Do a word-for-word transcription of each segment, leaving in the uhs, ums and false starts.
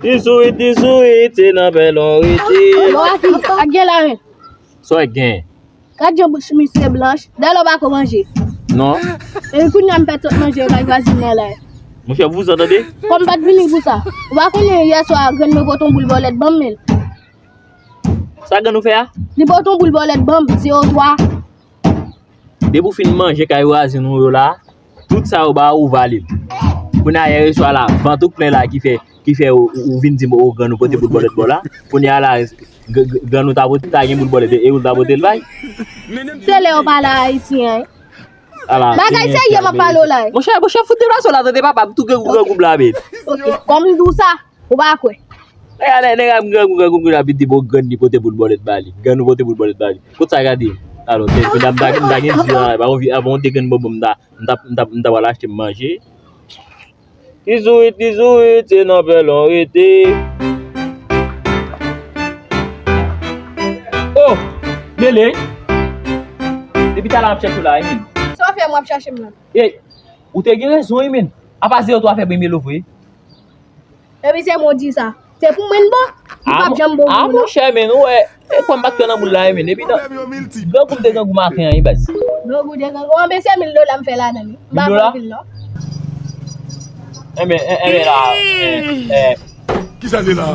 Ti sourit, ti sourit, se nan pèlon rete. Bon, ak, ak gen la, men. Sa w gen? Gad jan bouch misye blanch. Dayè w pa ko manje. Non. E kounye a m pèt sot manje kay vwazin nan la. Monchè, vouzan tande. Kòm m pa t vini pou sa. Ou pa konnen yè swa grann mwen pote yon boul bòlèt ban m, men. Sa grann ou fè a? Li pote yon boul bòlèt ban m, zewo twa. Depi w fin manje kay vwazin ou yo la, tout sa yo ba ou, ou vale l. Kounye a yè swa la, vant ou k plen la ki fè, ki fè ou, ou, ou vin di m, o, grann ou pote boul bòlèt ba w la. Kounye a la, g-, g-, grann ou ta pote, ta gen boul bòlèt, e ou ta pote l bay. Se lè yo pale ayisyen, wi. Ala, bagay serye m ap pale w la, wi. Monchè, monchè, fout deplase w la, tande papa, m tou grangou, grangou m la, men. Ok, kòm m di w sa, ou pa kwè. Nèg a, nèg a, grangou, grangou, grangou, ap di bon, grann li pote boul bòlèt ba li. Grann ou pote boul bòlèt ba li. Kot sa gade? Alò, te, medam, m ta, m ta gen di la, pa yon vi-, pa yon te grenn bonbon, m ta, m ta, m ta, m ta pral achte m manje. Ti sourit, ti sourit, se nan pèlon rete. Oh, Lele. Depi talè m ap chèche w la, wi, men. Sa w fè m w ap chache m la? Ey, ou te gen rezon, wi, men. Apa zewo twa fè premye love, wi. Epi se mwen w di sa. Se pou mwen l bon. Li p ap janm bon pou ou, non. Monchè, men, ou wè, e kwè m pa t kwè nan boul la, wi, men. Epi nan, grangou m te grangou maten an, wi, baz. Grangou te grangou. Anben, se mil dola m fè ladan l, wi. M pa fè anpil, non. Enben, en, enben la, eh, eh, kisa l ye la?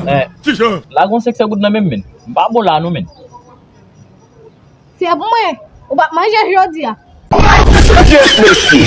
Kijan? La gon senk san goud nan men m, men. M pa bon la, non, men. Se pou mwen. Ou p ap manje jodi a. Yes, mesye.